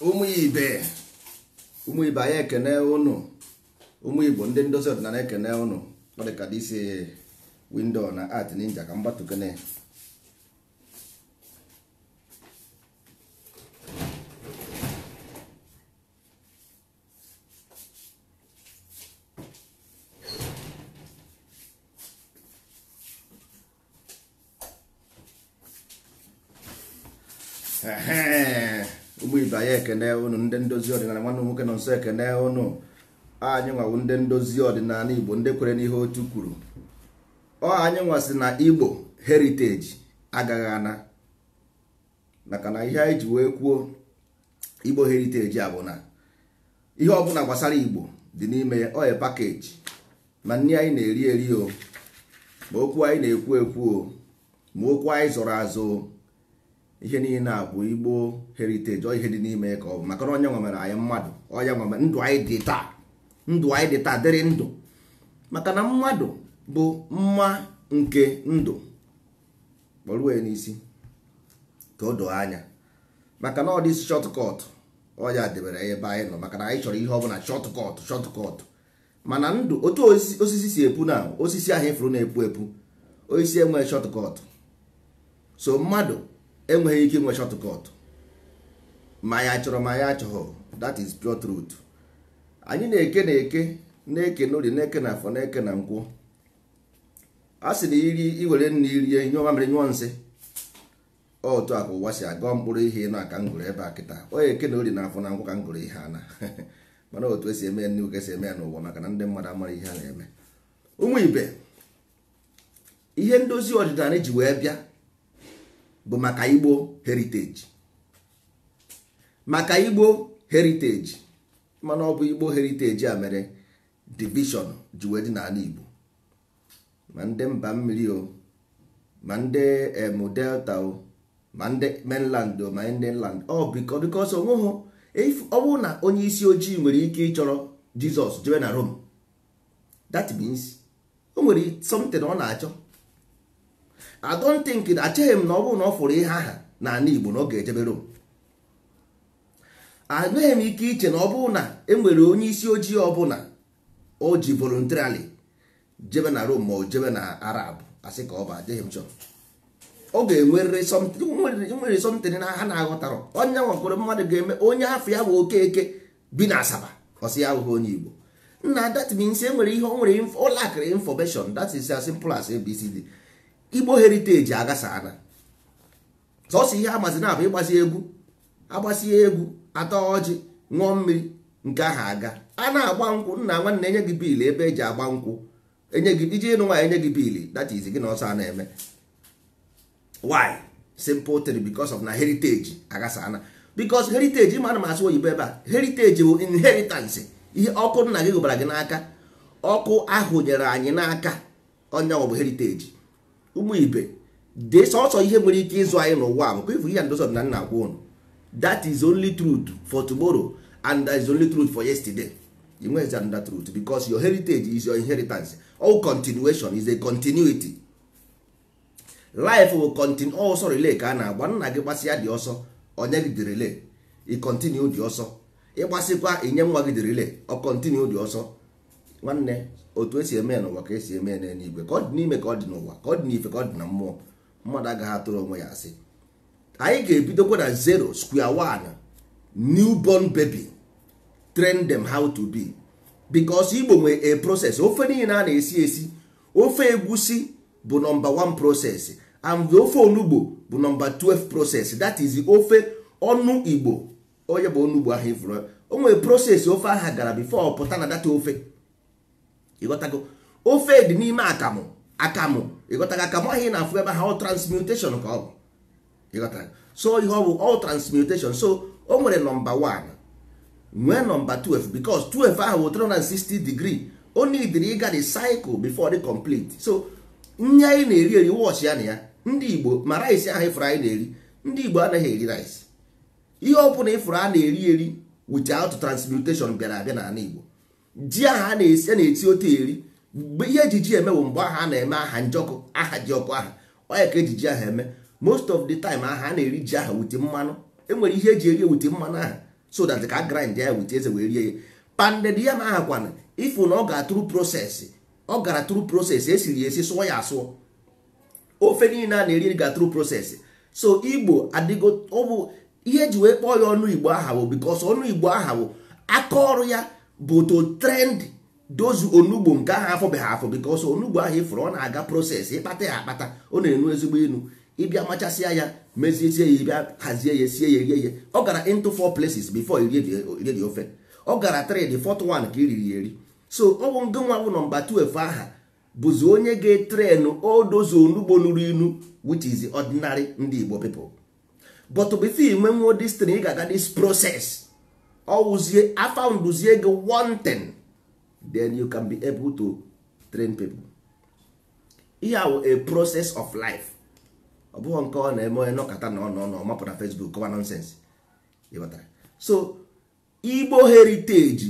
Ụmụ ibe anyị ekene ụnụ. Ụmụ Igbo ndị ndozi ọdịnala ekene ụnụ. Ọ dị ka disi window na art ninja ka mgbatụkene. Ụmụ ibe anyị ekene ụnụ ndị ndozi ọdịnala, nwanne m nwoke nọ nso ekene ụnụ. Anyị nwawu ndị ndozi ọdịnala Igbo, ndị kwere n'ihe otu kwuru. Ọ anyị nwasị na Igbo heritage agaghị ana, maka na ihe anyị ji wee kwuo Igbo heritage a bụ na ihe ọbụla gbasara Igbo dị n'ime ya. Ọ ya pakeji ma nri anyị na-eri eri o, ma okwu anyị na-ekwu ekwu o, ma okwu anyị zọrọ azụ o, ihe niile a bụ Igbo heritage. Ọ ihe dị n'ime ka ọ bụ, maka na onye nwemere anyị mmadụ, onye nwemere ndụ anyị dị taa, ndụ anyị dị taa dịrị ndụ, maka na mmadụ bụ mma nke ndụ. Kpọruo ya n'isi ka o doo anya, maka na ọ dị shortcut ọ ya debere ya ebe anyị nọ, maka na anyị chọrọ ihe ọbụla shortcut shortcut. Mana ndụ otu osisi si epu na osisi ahụ ifuru na-epu epu, osisi enweghị shortcut. So mmadụ enweghị ike inwe shortcut, ma ya chọrọ ma ya achọghị. That is pure truth. Anyị na-eke na-eke na-eke n'orie, na-eke na afọ, na-eke na nkwụ. A sị na iri iwere nna irie nyụọ mamịrị nyụọ nsị. Otu a ka ụwa si agọ mkpụrụ ihe ịnọ aka m gụrụ ebe a kịta. Onye eke na orie na afọ na nkwụ ka m gụrụ ihe ana. Mana otu esi eme ya n'iwu ka esi eme ya n'ụwa, maka na ndị mmadụ amara ihe a na-eme. Ụmụ ibe, ihe ndozi ọdịnala ji wee bịa bụ maka Igbo heritage, maka Igbo heritage. Mana ọ bụ Igbo heritage a mere division ji wee dị n'ala Igbo. Ma ndị mba mmiri o, ma ndị emu delta o, ma ndị mainland o, ma ndị inland ọ because onweghị. Ọ bụrụ na onye isi ojii nwere ike ịchọrọ Jizọs jebe na Rome, that means o nwere something ọ na-achọ. I don't think, acheghị m na ọ bụrụ na ọ fụrụ ihe aha n'ala Igbo na ọ ga-ejebe Rome. Anaghị m ike iche na ọ bụrụ na e nwere onye isi ojii ọbụla o ji voluntarily jebe na Rome ma o jebe na Arab, asị ka ọ bụ adịghị m chọrọ. Ọ ga-enwerịrị something na ha na-aghọtarọ. Onye nwakwere mmadụ ga-eme onye afọ ya bụ Okeke bi na Asaba, ọ sị ya ahụghị onye Igbo. Nna, that means e nwere ihe o nwere, ọ lakịrị information. That is as simple as ABCD. Igbo heritage agasana. Sọsọ ihe amazi na abụ ịgbazi egwu, agbasie egwu, ata ọjị, ṅụọ mmiri, nke ahụ aga. A na-agba nkwụ, nna nwanne enye gị biil ebe eji agba nkwụ, enye gị iji ịnụ nwaanyị enye gị biil. That is gị na ọsọ a na-eme. Why? Simple thing, because of na heritage agasana. Because heritage, ma ana m asụ oyibo ebe a, heritage bụ inheritance. Ihe ọkụ nna gị gụbara gị n'aka, ọkụ ahụ nyere anyị n'aka, onye ọ bụ heritage. Ụmụ ibe, dị sọsọ ihe nwere ike ịzụ anyị n'ụwa bụ ka ihe ndozi ọdịnala na-agwa ụnụ. That is only truth for tomorrow and that is only truth for yesterday. You nwere another truth, because your heritage is your inheritance. All continuation is a continuity. Life will continue. Ọsọ relay ka a na-agba, nna gị gbasịa dị ọsọ, onye gị dị relay, ị continue dị ọsọ. Ịgbasịkwa inye nwa gị dị relay, ọ continue dị ọsọ. Nwanne, otu esi eme ya n'ụwa ka esi eme ya n'eluigwe, ka ọ dị n'ime ka ọ dị n'ụwa, ka ọ dị n'ife ka ọ dị na mmụọ. Mmadụ agaghị atụrụ onwe ya asị. Anyị ga-ebidokwa na zero square one, newborn baby, train them how to be. Because Igbo nwere a process. Ofe niile a na-esi esi, ofe egusi bụ number 1 process, and ofe onugbo bụ number 12 process. That is ofe ọnụ Igbo. Onye bụ onugbo ahụ ifuru, o nwere process ofe aha gara before pụta na data ofe. Ịghọtago? Ofe dị n'ime akamụ, akamụ, ịghọtago? Akamụ ahụ ị na-afụ ebe ahụ, all transmutation ka ọ bụ. Ịghọtago? So ihe ọ bụ all transmutation. So o nwere nọmba 1, nwee nọmba 12, because 12 ahụ bụ 360 degree. O nidiri ịga the cycle before the complete. So nri anyị na-eri eri, wọchị ya na ya. Ndị Igbo ma rice ahụ ịfụrụ anyị na-eri, ndị Igbo anaghị eri rice. Ihe ọ bụla ịfụrụ a na-eri eri without transmutation bịara abịa n'ala Igbo. Ji ahụ a na-esi, a na-eti otu eri, mgbe ihe eji ji eme bụ mgbe ahụ a na-eme aha njọkụ, aha ji ọkụ aha, onye ka eji ji ahụ eme. Most of the time aha a na-eri ji ahụ wute mmanụ. Enwere ihe eji eri wute mmanụ ahụ. So that ka grind ya with eze wee rie ya. Pounded yam ahakwana ifu na ọ gara through process, ọ gara through process, esiri ya esi, sụọ ya asụọ. Ofe niile a na-eri ga through process. So Igbo adịgo, ọ bụ ihe eji wee kpọọ ya ọnụ Igbo aha bụ because ọnụ Igbo aha bụ aka ọrụ ya bụ to trend dozu onugbo nke ahụ afọbeghị afọ, because onugbo ahụ ifuru ọ na-aga process, ịkpata ya akpata, ọ na-enu ezigbo inu, ịbịa machasịa ya, meziezie ya, ịbịa hazie ya, sie ya, rie ya. Ọ gara into four places before irie dị ofe. Ọ gara three, the fourth one ka iriri ya eri. So ọ bụ ngị nwa bụ nọmba 12 aha bụzi onye ga-etrenu odozu onugbo nuru inu, which is ordinary ndị Igbo people. But before inwe nwo this thing, ị ga-aga this process, ọwụzie afounduzie gị one thing, then you can be able to train people. Ihe a wụ a process of life. Ọ bụghị nke ọ na-eme onye nọkọta na ọ nọ nọ mapụ na Facebook kọwa nonsense. Ịghọtara? So Igbo heritage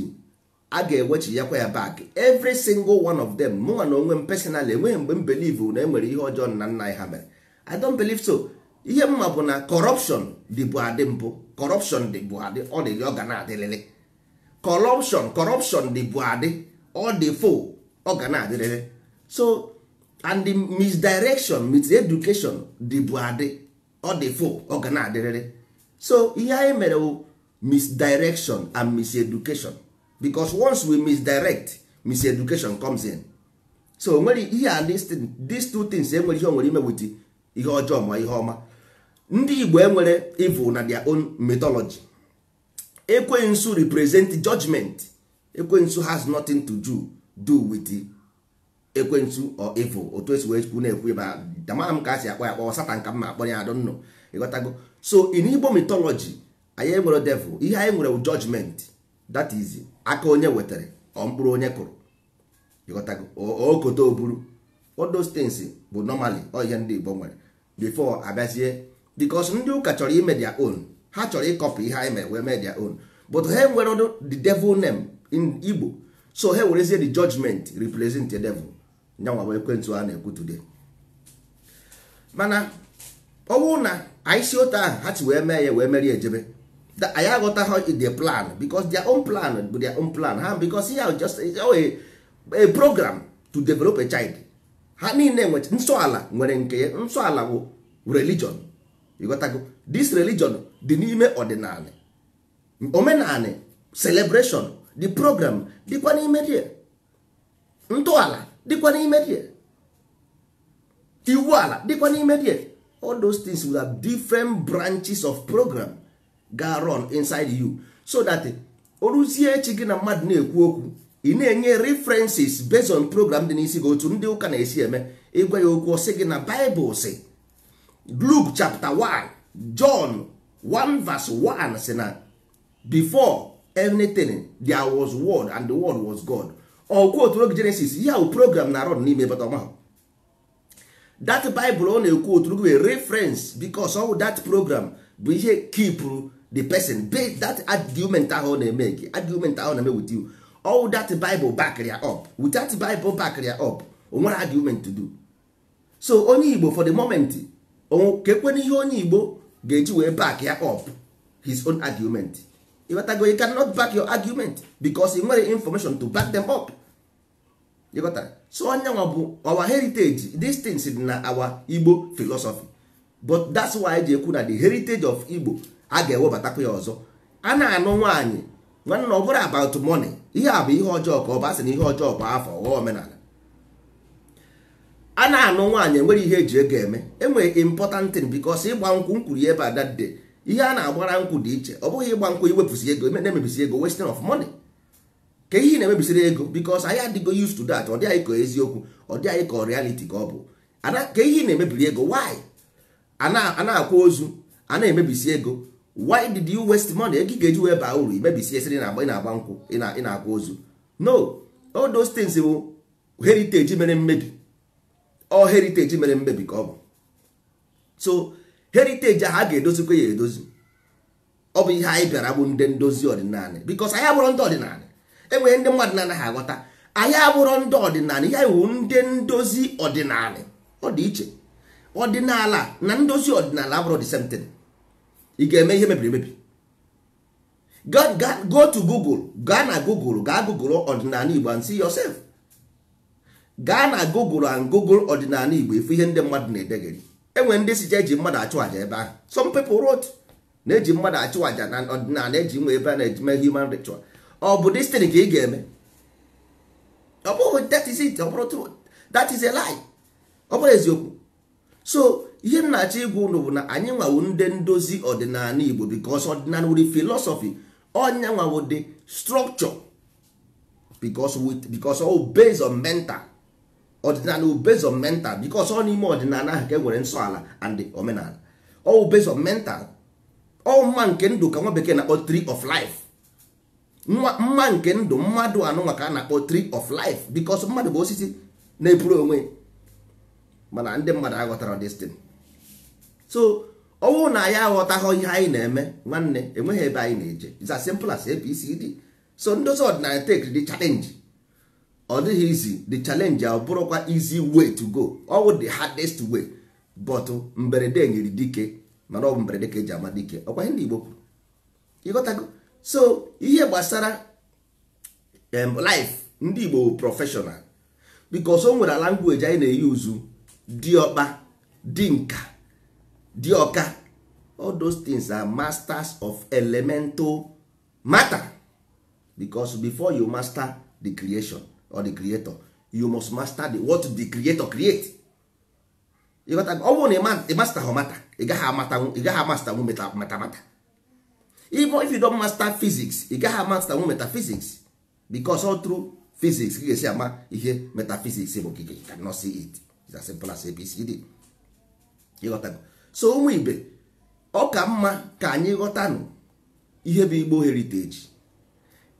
a ga-ewechi yakwa ya back, every single one of them. Mụnwa na onwe m personally, enweghị mgbe m believe na enwere ihe ọjọọ nna nna anyị ha mere. I don't believe so. Ihe mma bụ na corruption dịbụ adị mbụ, corruption dịbụ adị, ọ dị, ọ ga na-adịrịrị. Corruption dịbụ adị, ọ dị fo, ọ ga na-adịrịrị. So and the misdirection, miseducation dịbụ adị, ọ dị fo, ọ ga na-adịrịrị. So ihe anyị mere wụ misdirection and miseducation, because once we misdirect, miseducation comes in. So nwere ihe a, these two things enwere ihe o nwere ime with ihe ọjọọ ma ihe ọma. Ndị Igbo enwere evil na their own mythology. Ekwensu represent judgment. Ekwensu has nothing to do with ekwensu or evil. Otu esi wee kwu na-ekwu ma amara m ka a si akpọ ya akpọ Satan ka m ma akpọ ya, I don't know. Ịghọtago? So in Igbo mythology, anyị enwere devil. Ihe anyị nwere judgment, that is aka onye wetara ọ mkpụrụ onye kụrụ. Ịghọtago? Okoto oburu, all those things bụ normally ọ ihe ndị Igbo nwere before abịazie, because ndị ụka chọrọ ime their own. Ha chọrọ ịkọpụ ihe anyị mere wee mee their own, but ha nwere the devil name in Igbo. So ha werezie the judgment represent the devil, nyanwa bụ ekwentị a na-ekwu today. Mana ọwụ na anyị si otu ahụ ha si wee mee ya wee merie ejebe, anyị aghọtaghị the plan, because their own plan bụ their own plan ha, because ihe just a program to develop a child. Ha niile nwe nsọ ala nwere nke ya. Nsọ ala bụ religion. Ịghọtago? This religion dị n'ime ọdịnala, omenala, celebration, the program dịkwa n'ime there, ntọala dịkwa n'ime there, iwu ala dịkwa n'ime there. All those things will have different branches of program ga run inside you, so that o ruzie echi, gị na mmadụ na-ekwu okwu, ị na-enye references based on program dị n'isi gị. Otu ndị ụka na-esi eme, ịgwa ya okwu, ọsị gị na Bible si Luke chapter 1, John 1 verse 1 si na before anything there was word and the word was God. Ọkwu otu oge Genesis, ihe ahụ program na run n'ime, but ọmahụ that Bible ọ na-ekwu otu oge reference, because all that program bụ ihe keep the person based that argument ahụ ọ na-eme, argument ahụ na-eme with you. All that Bible back ya up. With that Bible back ya up, o nwere argument to do. So onye Igbo, for the moment, kekwena ihe onye Igbo ga-eji wee back ya up his own argument? Ịghọtago? You cannot back your argument because ị nwere information to back them up. Ịghọtara? So onye nwa bụ our heritage. These things dị na our Igbo philosophy, but that's why eji ekwu na the heritage of Igbo a ga-ewebatakwa ya ọzọ. A na-anụ nwaanyị, nwanne, ọ bụrụ about money, ihe a bụ ihe ọjọọ ka ọ bụ asị na ihe ọjọọ bụ afọ ghọọ omenala. A na-anụ nwaanyị, enwere ihe eji ego eme. Enwere important thing, because ịgba nkwụ nkwuru ya ebe a that day, ihe a na-agbara nkwụ dị iche. Ọ bụghị ịgba nkwụ iwepụsị ego, na-emebisi ego, wasting of money. Ka ihe na-emebisiri ego, because anyị adịgo used to that. Ọ dị anyị ka eziokwu, ọ dị anyị ka reality ka ọ bụ. Ka ihe na-emebiri ego, why? A na-akwa ozu, a na-emebisi ego. Why did you waste money? Ego ị ga-eji wee baa uru, imebisie sịrị na ị na-agba nkwụ, ị na-akwa ozu. No, all those things bụ heritage mere mmebi. Ọ heritage mere mmebi ka ọ bụ. So heritage ahụ a ga-edozikwa ya edozi. Ọ bụ ihe anyị bịara bụ ndị ndozi ọdịnala, because anyị abụrụ ndị ọdịnala. Enweghị ndị mmadụ na-anaghị aghọta, anyị abụrụ ndị ọdịnala. Ihe anyị wụ ndị ndozi ọdịnala. Ọ dị iche. Ọdịnala na ndozi ọdịnala abụrụ the same thing. Ị ga-eme ihe mebiri emebi, Go to Google, gaa na Google, gaa Google ọdịnala Igbo and see yourself. Gaa na Google and Google ọdịnala Igbo, ifu ihe ndị mmadụ na-edegeri. Enwere ndị si eji mmadụ achụ àjà ebe ahụ. Some people wrote na-eji mmadụ achụ àjà na ọdịnala, eji nwe ebe a na-eji mee human ritual. Ọ bụ this thing ka ị ga-eme? Ọ bụghị. That is it. Ọ bụrụ, that is a lie, ọ bụrụ eziokwu. So ihe m na-achọ ịgwa unu bụ na anyị nwawu ndị ndozi ọdịnala Igbo, because ọdịnala wụ philosophy, ọnya nwawu the structure, because all based on mental. Ọdịnala wụ based on mental, because ọ n'ime ọdịnala ahụ ka e nwere nsọ ala and omenala. All based on mental. Ọ mma nke ndụ ka nwa bekee na-akpọ tree of life. Mma nke ndụ mmadụ anụnwa ka a na-akpọ tree of life, because mmadụ bụ osisi na-epuru onwe. Mana ndị mmadụ aghọtara this thing. So ọnwụ na anyị aghọtaghọ ihe anyị na-eme, nwanne, enweghị ebe anyị na-eje. It's as simple as ABCD. So ndozi ọdịnala take the challenge. Ọ dịghị easy, the challenge ọ bụrụkwa easy way to go, ọ bụ the hardest way, but mberede nyere dike, mana ọ bụ mberede ka eji ama dike. Ọkwa ihe ndị Igbo kwuru, ịghọtago? So ihe gbasara life, ndị Igbo bụ professional, because o nwere language anyị na-eyuzu: diọkpa, dinka, dioka. All those things are masters of elemental matter, because before you master the creation or the creator, you must master the what the creator create. Ịghọta? Ọ bụrụ na ị master matter, ị gaghị amata, ị gaghị amaster nwu meta matter. Even if you don't master physics, ị gaghị amaster nwu metaphysics, because all through physics ka ị ga-esi ama ihe metaphysics bụ. Okike, you cannot see it. It's as simple as ABCD. Ịghọtago? So ụmụ ibe, ọ ka mma ka anyị ghọtanụ ihe bụ Igbo heritage.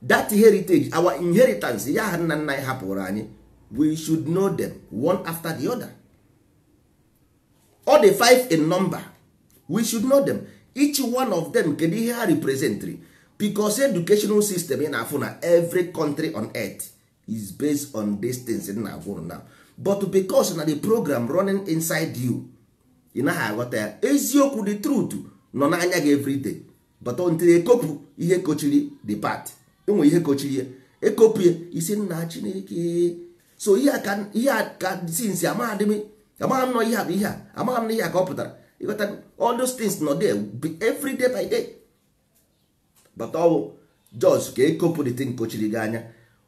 That heritage, our inheritance, ya ha nna nna anyị hapụrụ anyị, we should know them one after the other. All the five in number, we should know them, each one of them. Kedu ihe ha representri? Because educational system ị na-afụ na every country on earth is based on these things ị na-agwụrụ now. But because na the program running inside you, ị naghị aghọta ya. Eziokwu, the truth nọ n'anya gị everyday, but until ekopụ ihe kochiri the part, enwe ihe kochiri ya, ekopụ ya isi nna Chineke. So ihe a ka, ihe a ka since amaghị m, amaghị m nọ ihe a bụ ihe a, amaghị m na ihe a ka ọ pụtara. Ịghọta? All those things nọ there every day by day, but ọ bụ just ka ekopụ the thing kochiri gị anya.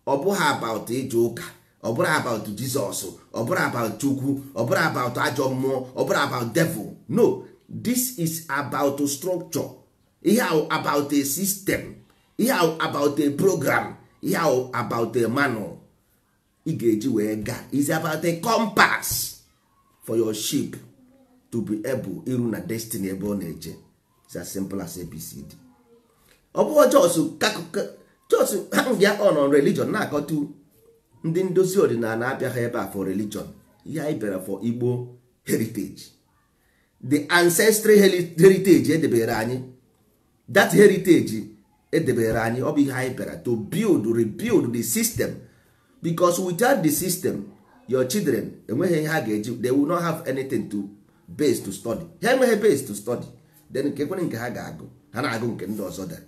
Ọ bụghị about ije ụka, ọ bụrụ about Jizọs, ọ bụrụ about Chukwu, ọ bụrụ about ajọ mmụọ, ọ bụrụ about devil. No, this is about structure. Ihe ahụ about a system, ihe ahụ about a program, ihe ahụ about a manual ị ga-eji wee gaa, is about a compass for your ship to be able iru na destiny ebe ọ na-eje. It's as simple as ABCD. Ọ bụghị just hang ya on religion na-akọtu. Ndị ndozi ọdịnala abịaghị ebe a for religion. Ihe anyị bịara for Igbo heritage, the ancestral heritage edebere anyị. That heritage edebere anyị, ọ bụ ihe anyị bịara to build, rebuild the system, because without the system, your children enweghị ihe ha ga-eji. They will not have anything to base to study. Ha enweghị base to study, then nke kwere nke ha ga-agụ, ha na-agụ nke ndị ọzọ dere.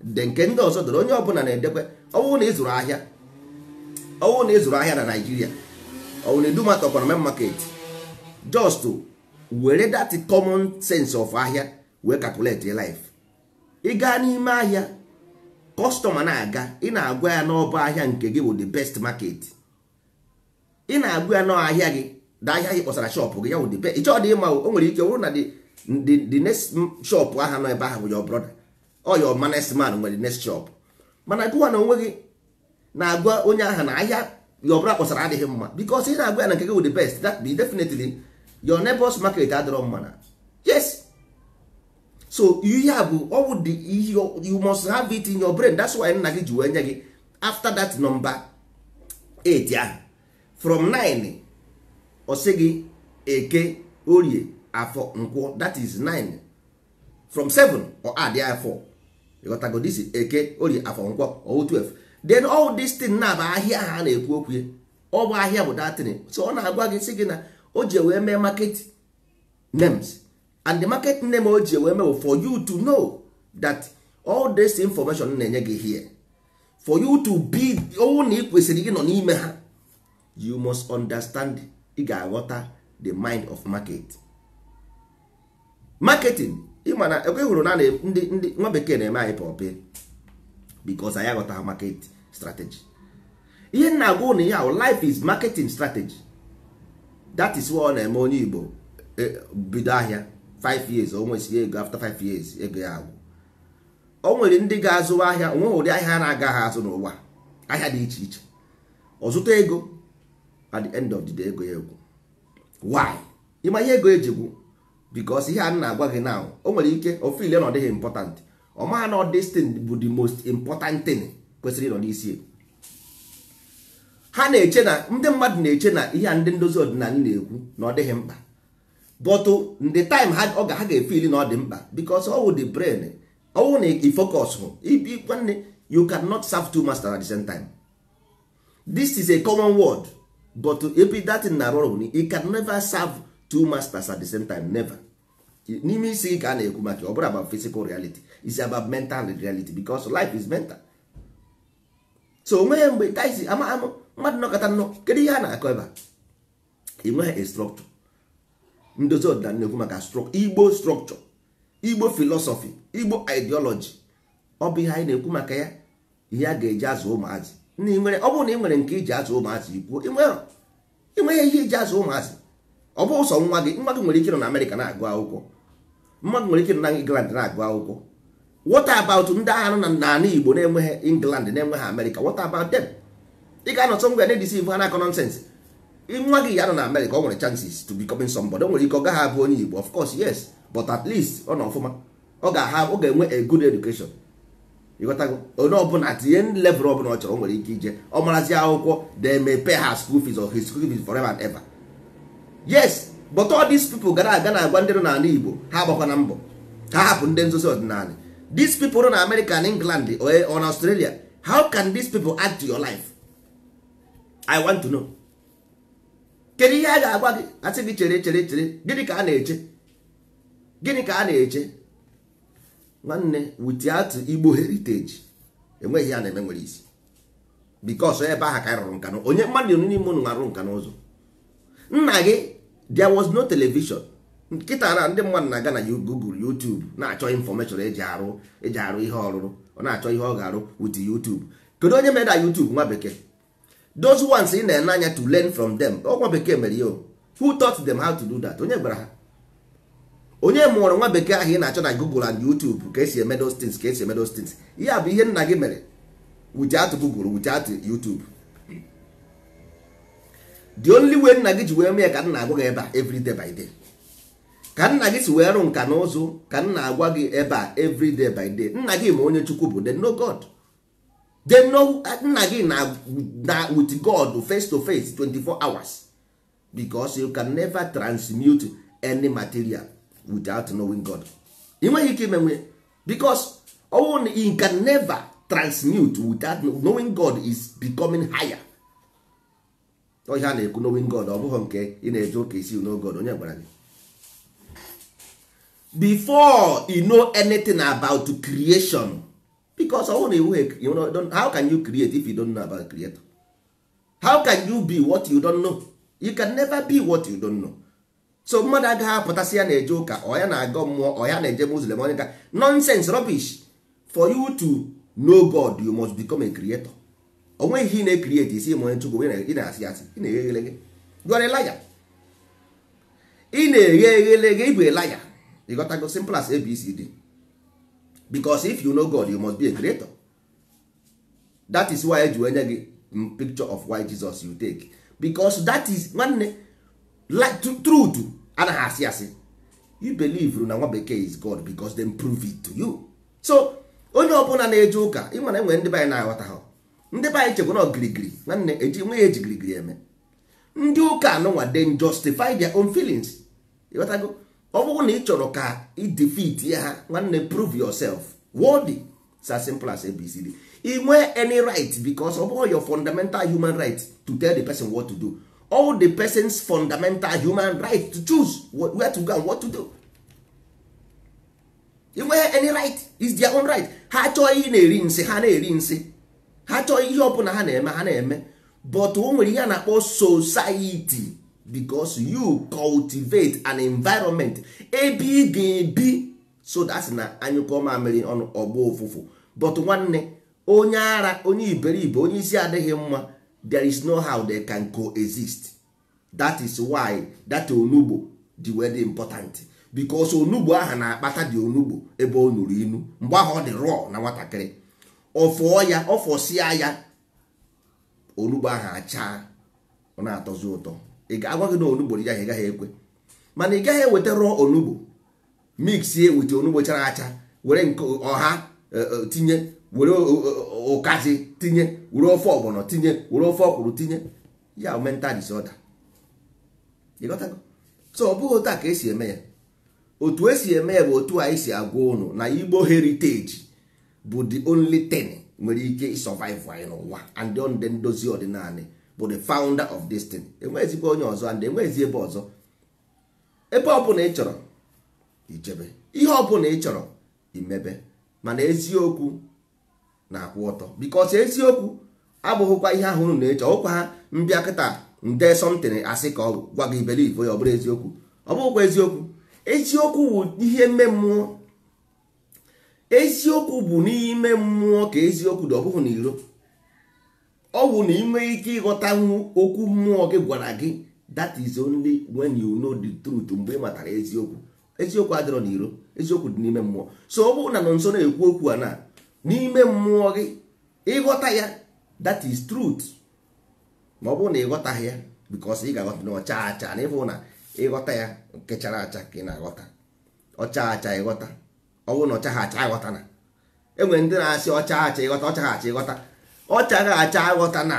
De nke ndị ọzọ dere, onye ọbụla na-edekwe. Ọ bụrụ na ị zụrụ ahịa, ọ bụrụ na ị zụrụ ahịa na Nigeria, ọ bụ na Idumota main market, just were that common sense of ahịa wee calculate your life. Ị gaa n'ime ahịa, customer na-aga, ị na-agwa ya n'ọbụ ahịa nke gị bụ the best market. Ị na-agwa ya n'ahịa gị na ahịa gị kpọsara shop gị ya bụ the best. Ị chọọ dị ịma, o nwere ike bụrụ na the next shop aha nọ ebe ahụ bụ your brother or your next man nwere the next shop. Mana gụwa na onwe gị na-agwa onye ahụ na ahịa your brother kpọsara adịghị mma, because ị na-agwa ya na nke gị bụ the best. That be definitely your neighbors market adịrọ mma na yes. So ihe a bụ ọ bụ the you must have it in your brain. That's why nna gị ji wee nye gị after that number 8 ahụ, from 9, ọ sị gị Eke, Orie, Afọ, Nkwọ. That is 9. From 7 or add ya 4. Ịghọtago? This is Eke, Orie, Afọ, Nkwọ, ọwụ 12. Then all this thing na bụ ahịa ha na-ekwu okwu ya. Ọ bụ ahịa bụ datin. So ọ na-agwa gị, sị gị na o ji wee mee market names, and the market name o ji wee mee for you to know that All this information na-enye gị here for you to be ọnwụ na ị kwesịrị ịnọ n'ime ha, you must understand. Ị ga-aghọta the mind of market marketing. Ịma na ekwe hụrụ na ndị nwa bekee na-eme anyị pọpị because anyị aghọtaghị market strategy. Ihe m na-agwa ụnụ ya ahụ, life is marketing strategy. That is why ọ na-eme onye Igbo bido ahịa 5 years, o nwesi ego. After 5 years, ego ya agwụ. O nwere ndị ga-azụ ahịa, onwe ụdị ahịa a na-agaghị azụ n'ụwa, ahịa dị iche iche, ọ zụta ego. At the end of the day, ego ya egwu. Why? Ịma ihe ego eji gwụ? Because ihe a na-agwa gị now, o nwere ike ofe ile na ọ dịghị important. Ọ maha na this thing bụ the most important thing kwesịrị ịnọ n'isi. Ha na-eche na ndị mmadụ na-eche na ihe a ndị ndozi ọdịnala na-ekwu na ọ dịghị mkpa, but the time ha ọ ga ha ga-efili na ọ dị mkpa, because ọwụ the brain ọwụ na i focus hụ ibi. Nwanne, you cannot serve two masters at the same time. This is a common word, but ebe that thing na-arụ ọrụ bụ you can never serve two masters at the same time, never. N'ime isi gị ka a na-ekwu maka ọ bụrụ about physical reality, it's about mental reality, because life is mental. So onweghị mgbe taisi ama ama mmadụ nọkọta nnọọ. Kedu ihe a na-akọ ebe a? Ị nweghị a structure. Ndozi ọdịnala na-ekwu maka Igbo structure, Igbo philosophy, Igbo ideology. Ọ bụ ihe anyị na-ekwu maka ya, ihe a ga-eji azụ ụmụazị. Na ị nwere, ọ bụrụ na ị nwere nke iji azụ ụmụazị, ikwuo. Ị nweghị ihe iji azụ ụmụazị. Ọ bụ ụsọ nwa gị, nwa gị nwere ike ịnọ na Amerịka na-agụ akwụkwọ, nwa gị nwere ike ịnọ na England na-agụ akwụkwọ. What about ndị agha nọ na n'ala Igbo na-enweghị England, na-enweghị Amerịka? What about them? Ị ga-anọ somewhere na-edeceive ha, na-akọ nonsense. Nwa gị ya nọ na Amerịka, ọ nwere chances to becoming somebody. O nwere ike ọ gaghị abụ onye Igbo, of course, yes, but at least ọ nọ ọfụma, ọ ga-ha, ọ ga-enwe a good education. Ịghọtago? Onye ọbụla tinye level ọbụla ọ chọrọ, o nwere ike ije. Ọ marazi akwụkwọ, they may pay her school fees or his school fees forever and ever. Yes, but all these people gara aga na-agwa ndị nọ n'ala Igbo ha agbakwa na mbọ ka ha hapụ ndị nzozi ọdịnala. These people nọ na America and England or Australia, how can these people add to your life? I want to know. Kedu ihe a ga-agwa gị? Asị gị chere, chere, chere. Gịnị ka a na-eche? Gịnị ka a na-eche? Nwanne, without Igbo heritage, enweghị ihe a na-eme nwere isi, because ebe ahụ ka anyị rụrụ nka na onye mmadụ n'ime ụnụ arụ nka na ụzụ nna gị. There was no television. Nkịta na ndị mmadụ na-aga na Google, YouTube, na-achọ information eji arụ ihe ọrụrụ. Ọ na-achọ ihe ọ ga-arụ with YouTube. Kedu onye mere na YouTube? Nwa bekee. Those ones ị na-ene anya to learn from them, ọ nwa bekee mere ya o. Who taught them how to do that? Onye gwara ha? Onye mụọrọ nwa bekee ahụ ị na-achọ na Google and YouTube ka esi eme those things, ka esi eme those things? Ihe a bụ ihe nna gị mere without Google, without YouTube. The only way nna gị ji wee mee ka nna agwa gị ebe a every day by day, ka nna gị si wee rụ nka na ụzụ, ka nna agwa gị ebe a every day by day. Nna gị ma onye Chukwu bụ. They know God. They know nna gị na with God face to face 24 hours, because you can never transmute any material without knowing God. Ị nweghị ike imenwe, because ọwụ na you can never transmute without knowing God is becoming higher. Ọ ihe a na-ekwu, knowing God, ọ bụghị nke ị na-eje ụka isi know God. Onye gwara gị? Before you know anything about creation, because ọ na iwu, you know, how can you create if you don't know about creator? How can you be what you don't know? You can never be what you don't know. So mmadụ agaghị apụtasị ya na-eje ụka, ọ ya na-agọ mmụọ, ọ ya na-eje Muslim, onye ka nonsense, rubbish. For you to know God, you must become a creator. O nweghị ihe ị na-ecreate isi ma onye Chukwu. Ị na-asị asị, ị na-eghe eghelege. You are a liar. Ị na-eghe eghelege, ị bụ a liar. You got go, simple as ABCD. Because if you know God, you must be a creator. That is why eji wee nye gị picture of why Jesus you take, because that is, nwanne, like truth anaghị asị asị. You believe na nwa bekee is God because them prove it to you. So onye ọbụla na-eje ụka, ịma na enwere ndị be anyị na-aghọta ha. Ndị be anyị chekwa na girigiri, nwanne, eji nwe ya eji girigiri eme. Ndị ụka anụnwa, then justify their own feelings. Ịghọtago? Ọ bụrụ na ị chọrọ ka ị defeat ya ha, nwanne, prove yourself worthy. It's as simple as ABCD. Ị nwee any right, because ọ bụrụ your fundamental human right to tell the person what to do, all the person's fundamental human right to choose where to go and what to do. Inweghị any right, is their own right. Ha chọọ ị na-eri nsị, ha na-eri nsị. Ha chọọ ihe ọbụla ha na-eme, ha na-eme. But o nwere ihe a na-akpọ society, because you cultivate an environment ebe ị ga-ebi, so that's na anyụkọ mamịrị ọnụ ọgba ụfụfụ. But nwanne, onye ara, onye iberibe, onye isi adịghị mma, there is no how they can coexist. That is why that onugbo dị very important, because onugbo ahụ na-akpata dị onugbo ebe ọ nụrụ inu mgbe ahụ ọ dị raw na nwatakịrị, ọfụọ ya, ọfọsịa ya, onugbo ahụ achaa, ọ na-atọzi ụtọ. Ị ga-agwa gị na onugbo ya, ị gaghị ekwe. Mana ị gaghị eweta raw onugbo mixie with onugbo chara acha, were nke ọha tinye, were ụkazi tinye, were ofe ọgbọnọ tinye, were ofe ọkwụrụ tinye ya, mental disorder. Ịghọtago? So ọ bụghị otu a ka esi eme ya. Otu esi eme ya bụ otu anyị si agwa ụnụ na Igbo heritage bụ the only thing nwere ike survive anyị n'ụwa, and ndị ndozi ọdịnala bụ the founder of this thing. Enweghịzikwa onye ọzọ, and enweghịzi ebe ọzọ. Ebe ọbụla ị chọrọ ijebe, ihe ọbụla ị chọrọ imebe, mana eziokwu na-akwụ ọtọ, because eziokwu abụghịkwa ihe ahụ unu na-eche. Ọkwa ha mbịa kịta nde something, asị ka ọ gwa gị believe ya, ọ bụrụ eziokwu, ọ bụghịkwa eziokwu. Eziokwu bụ ihe mme mmụọ. Eziokwu bụ n'ime mmụọ ka eziokwu dị, ọ bụghị n'iro. Ọ bụ na ị nwee ike ịghọtanwu okwu mmụọ gị gwara gị. That is only when you know the truth, mgbe ị matara eziokwu. Eziokwu adịrọ n'iro, eziokwu dị n'ime mmụọ. So ọ bụrụ na nọ nso na-ekwu okwu a na n'ime mmụọ gị ịghọta ya, that is truth. Ma ọ bụrụ na ịghọtaghị ya, because ị ga-aghọta na ọcha acha, na ịbụ na ịghọta ya nke chara acha ka ị na-aghọta, ọcha acha ịghọta. Ọ bụrụ na ọcha ha acha, aghọta na enwere ndị na-asị ọcha acha ịghọta, ọcha ha acha ịghọta, ọcha ga acha aghọta na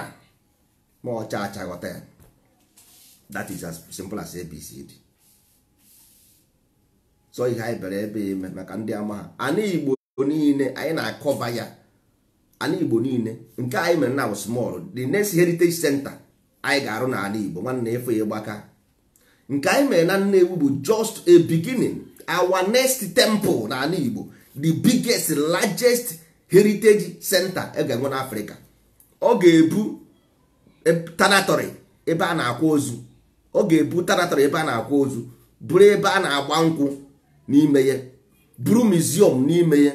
ma ọcha acha aghọta ya. That is as simple as ABCD. So ihe anyị bịara ebe ime maka ndị ama ha, ana Igbo niile anyị na-acover ya, ana Igbo niile. Nke anyị mere na small, the next heritage center anyị ga-arụ na ala Igbo, nwanne, efe ya gbaka. Nke anyị mere na Nnewi bụ just a beginning. Our next temple na ala Igbo, the biggest, largest heritage center e ga-enwe n'Africa, ọ ga-ebu tanatory ebe a na-akwa ozu, ọ ga-ebu tanatory ebe a na-akwa ozu, bụrụ ebe a na-agba nkwụ n'ime ya, bụrụ museum n'ime ya,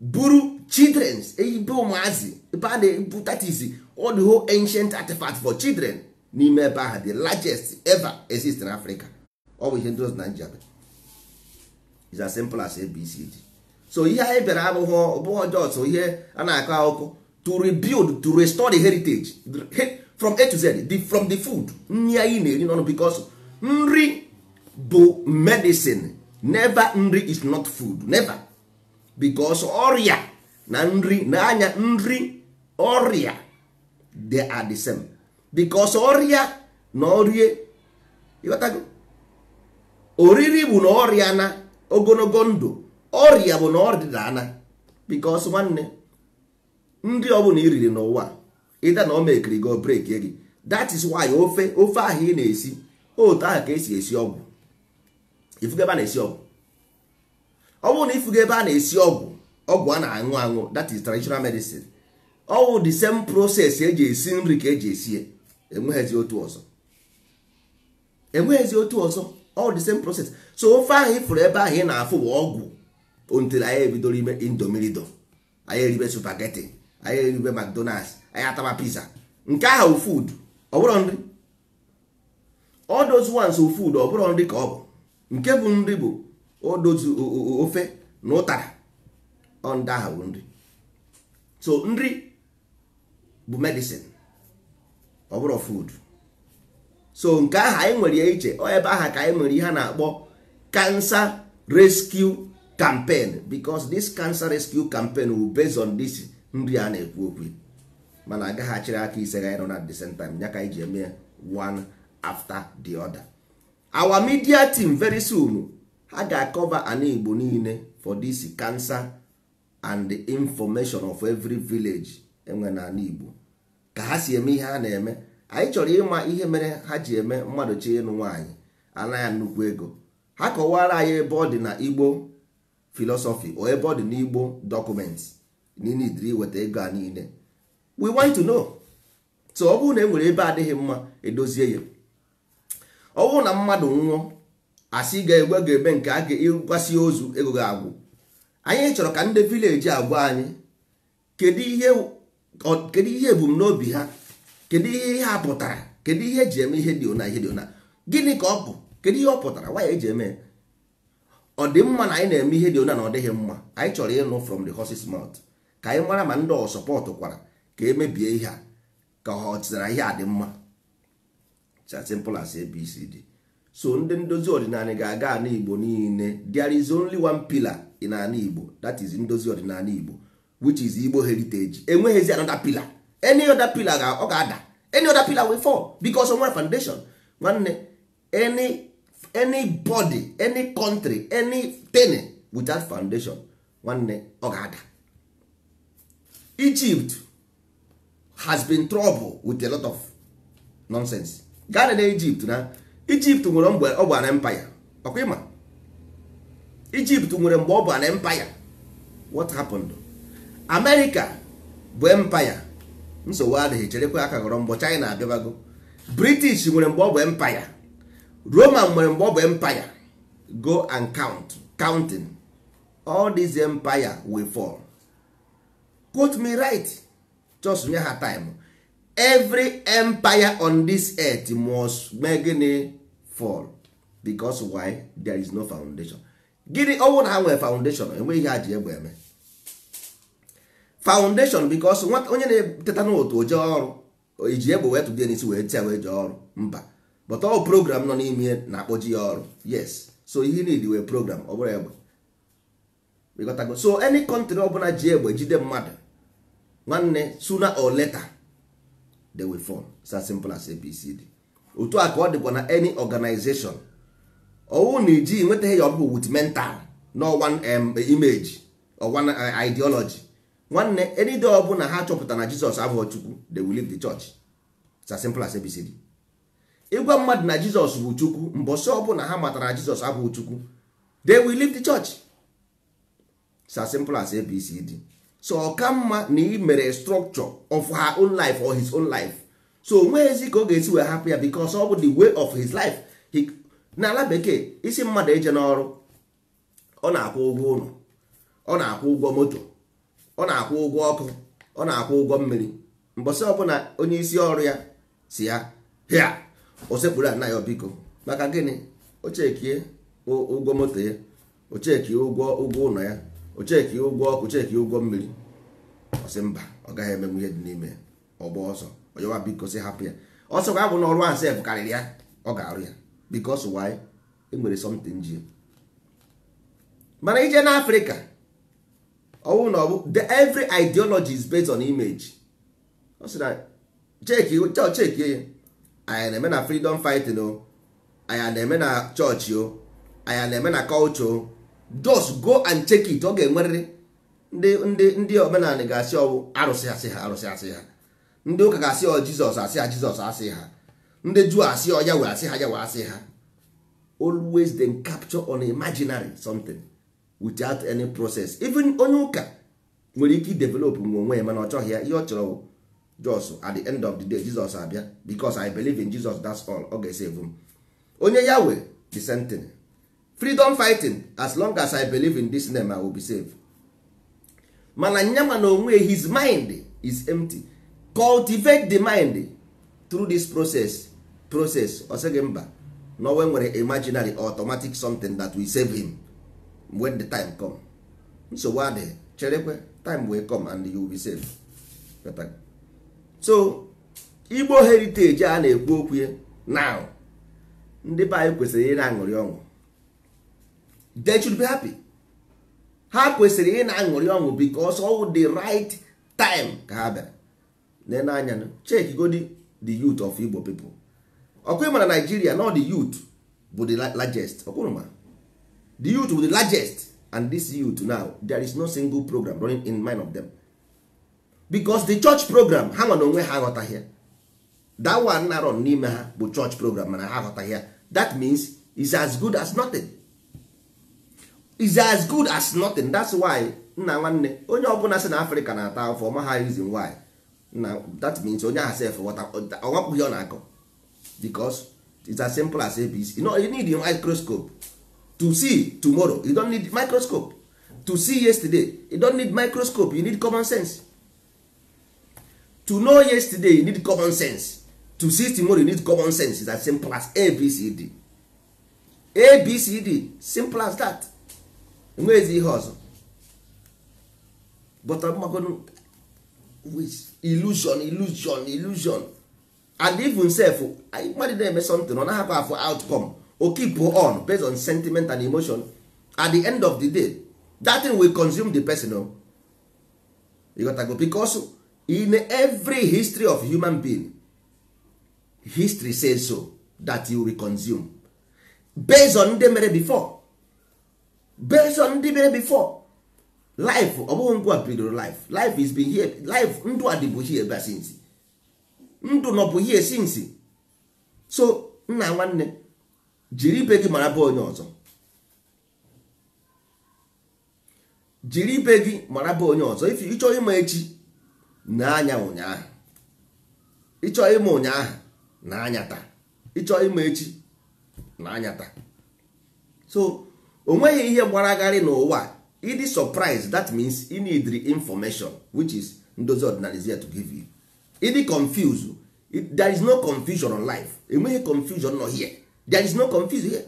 bụrụ children's ebe ụmụazị ebe a na-ebu, that is all the whole ancient artifact for children n'ime ebe ahụ, the largest ever exist in Africa. Ọ bụ ihe ndị ọzọ Nigeria is as simple as ABCD. So ihe anyị bịara abụghị ọbụghị just ihe a na-akọ akụkọ, to rebuild, to restore the heritage from A to Z, from the food, nri anyị na-eri n'ọnụ, because nri bụ medicine. Never nri is not food, never, because ọrịa na nri na anya nri ọrịa, they are the same, because ọrịa na orie, ịghọtago? Oriri bụ na ọrịa na ogologo ndụ, ọrịa bụ na ọdịda ana, because nwanne, nri ọbụla i riri n'ụwa, ịda na o mekiri go break gị. That is why ofe ahụ ị na-esi, otu ahụ ka esi esi ọgwụ. Ifugo ebe a na-esi ọgwụ? Ọ bụrụ na ifugo ebe a na-esi ọgwụ, ọgwụ a na-aṅụ aṅụ, that is traditional medicine, ọwụ the same process eji esi nri ka eji esi ya. Enweghịzi otu ọzọ, enweghịzi otu ọzọ, all the same process. So ofe ahụ ifuru ebe ahụ ị na-afụ bụ ọgwụ, until anyị ebidoro ime Indomie, anyị eribe spaghetti, anyị eribe McDonald's, anyị ataba pizza. Nke ahụ food, ọ bụrụ nri. All those ones food, ọ bụrụ nri ka ọ bụ. Nke bụ nri bụ odozu ofe na ụtara, ọ ndị ahụ bụ nri. So nri bụ medicine, ọ bụrụ food. So nke ahụ anyị nwere ya iche. Ọ ebe ahụ ka anyị nwere ihe a na-akpọ cancer rescue campaign, because this cancer rescue campaign will based on this nri a na-ekwu okwu. Mana agaghị achịrị aka ise ga nọ na the same time ya ka anyị ji eme one after the other. Our media team, very soon ha ga-acover ana Igbo niile for this cancer and the information of every village enwe na ana Igbo, ka ha si eme ihe ha na-eme. Anyị chọrọ ịma ihe mere ha ji eme mmadụ chi ịnụ nwaanyị anaghị nnukwu ego. Ha kọwara anyị ebe ọ dị na Igbo philosophy o ebe ọ dị n'Igbo documents na ịnidiri iweta ego a niile. We want to know. So ọ bụrụ na e nwere ebe adịghị mma, edozie ya. Ọ bụrụ na mmadụ nwụọ, asị ga-egwe ga-eme nke a ga-ịkwasị ozu, ego ga-agwụ. Anyị chọrọ ka ndị village agwa anyị kedu ihe ebumnobi ha, kedu ihe ha pụtara, kedu ihe eji eme ihe dị ona, ihe dị ona, gịnị ka ọ bụ, kedu ihe ọ pụtara, why eji eme. Ọ dị mma na anyị na-eme ihe dị ona na ọ dịghị mma. Anyị chọrọ ịnụ from the horse's mouth ka anyị mara ma ndị ọ support kwara ka emebie ihe a, ka ọ tịtara ihe a dị mma. It's as simple as ABCD. So ndị ndozi ọdịnala ga-aga ala Igbo niile. There is only one pillar in ala Igbo, that is ndozi ọdịnala Igbo, which is Igbo heritage. Enweghịzi another pillar. Any other pillar ọ ga-ada. Any other pillar will fall because o nwere foundation. Nwanne, anybody, any country, anything without foundation, nwanne, ọ ga-ada. Egypt has been trouble with a lot of nonsense. Gaa na Egypt, na Egypt nwere mgbe ọ bụ an empire. Ọkwa ịma Egypt nwere mgbe ọ bụ an empire. What happened? America bụ empire, nsogbu adịghị, cherekwa aka gọrọ mgbọ. China abịabago. British nwere mgbe ọ bụ empire. Roman nwere mgbe ọ bụ empire. Go and count, counting all these empire will fall. Quote me right, just nye ha time. Every empire on this earth must mee gịnị? Fall. Because why? There is no foundation. Gịnị ọnwụ na ha nwere foundation, enweghị ihe ha ji egbe eme foundation. Because onye na-eteta n'otu oje ọrụ, iji egbe wee tụdie n'isi wee tia wee jee ọrụ, mba. But all program nọ n'ime na-akpọji ya ọrụ. Yes, so ihe need wee program, ọ bụrụ egbe. Ịghọtago? So any country ọbụla ji egbe jide mmadụ, nwanne, sooner or later they will fall. It's as simple as ABCD. Otu a ka ọ dịkwa na any organization. Ọwụ na iji nwetaghị ya, ọ bụ with mental no one image or one ideology. Nwanne, any day ọbụla ha chọpụtara na Jizọs abụghị Chukwu, they will leave the church. It's as simple as ABCD. Ịgwa mmadụ na Jizọs bụ Chukwu, mbọsị ọbụla ha matara na Jizọs abụghị Chukwu, they will leave the church. It's as simple as ABCD. So ọ ka mma na ị mere structure of her own life or his own life, so onweghịzi ka ọ ga-esi wee hapụ ya, because ọ bụ the way of his life. N'ala bekee, isi mmadụ eje n'ọrụ, ọ na-akwụ ụgwọ ụlọ, ọ na-akwụ ụgwọ moto, ọ na-akwụ ụgwọ ọkụ, ọ na-akwụ ụgwọ mmiri. Mbọsị ọbụla onye isi ọrụ ya si ya hịa, o sekpuru ana ya, biko, maka gịnị? O chekie ụgwọ moto ya, o chekie ụgwọ ụlọ ya, o chekie ụgwọ ọkụ, chekie ụgwọ mmiri, ọ sị mba, ọ gaghị emenwu ihe dị n'ime ya. Ọgba ọsọ ọyọwa, biko, si hapụ ya. Ọsọ kwa bụ n'ọrụ ahụ sef karịrị ya, ọ ga-arụ ya. Because why? Enwere something ji. Mana ije n'Africa, ọwụ na ọ bụ every ideology is based on image. Ọ sị na chekie ya, anyị na-eme na freedom fighting o, anyị na-eme na chọọchị o, anyị na-eme na culture o. Just go and check it. Ọ ga-enwerịrị ndị omenala ga-asị ọwụ arụsị, asị ha arụsị, asị ha. Ndị ụka ga-asị ọ Jizọs, asị ha Jizọs, asị ha. Ndị Juu asị ọ Yahweh, asị ha Yahweh, asị ha. Always them capture on imaginary something without any process. Even onye ụka nwere ike develop nwe onwe ya, mana ọ chọghị ya. Ihe ọ chọrọ, just at the end of the day, Jesus abịa, because I believe in Jesus, that's all, ọ ga-esave m. Onye Yahweh, the same thing. Freedom fighting, as long as I believe in this name, I will be saved. Mana nyanwa na onwe, his mind is empty. Cultivate the mind through this process. Ọ sị gị mba, no nwere imaginary automatic something that will save him when the time come. Nsogbu adịghị, cherekwe, time will come and you will be saved. So Igbo heritage a na-ekwu okwu ya now, ndị be anyị kwesịrị ị na-aṅụrị ọṅụ. They should be happy. Ha kwesịrị ị na-aṅụrị ọṅụ because all the right time ka ha bịara nene anya. Check godi the youth of Igbo people. Ọkwa ịma na Nigeria, not the youth bụ the largest. Ọkwụrụ ma the youth bụ the largest, and this youth now, there is no single program running in mind of them, because the church program ha nwa na onwe ha aghọtaghị ya. That one na run n'ime ha bụ church program, mana ha aghọtaghị ya. That means is as good as nothing. Is as good as nothing. That's why nna nwanne onye ọbụla sị na Africa na-ata afọ ọma ha reason why na that means onye ahụ sef ọwapụghị ọ na-akọ, because it's as simple as ABC. You know, you need a microscope to see tomorrow. You don't need microscope to see yesterday. You don't need microscope. You need common sense to know yesterday. You need common sense to see tomorrow. You need common sense. It's as simple as ABCD. ABCD, simple as that. Enweghịzi ihe ọzọ, but mmakonu with illusion, illusion, illusion. And even self mmadụ na-eme something, ọ naghị afụ outcome, o keep on based on sentiment and emotion. At the end of the day, that thing will consume the person o. You got to go, because in every history of human being, history says so that you will consume based on ndị mere before, based on ndị mere before. Life, ọ bụghị ngwa bidoro life. Life is been here. Life, ndụ adịbụ here ebe since, ndụ nọbụ here since. So nna nwanne, jiri ibe gị mara bụ onye ọzọ, jiri ibe gị mara bụ onye ọzọ. If ịchọ ịma echi na anya ụnyaahụ, ịchọ ịma ụnyaahụ na anya taa, ịchọ ịma echi na anya taa. So o nweghị ihe gbaragharị n'ụwa. Ịdị surprise, that means you need the information, which is Ndozi Ọdịnala is here to give you. Ịdị confused, there is no confusion on life. Enweghị confusion nọ here. There is no confusion here.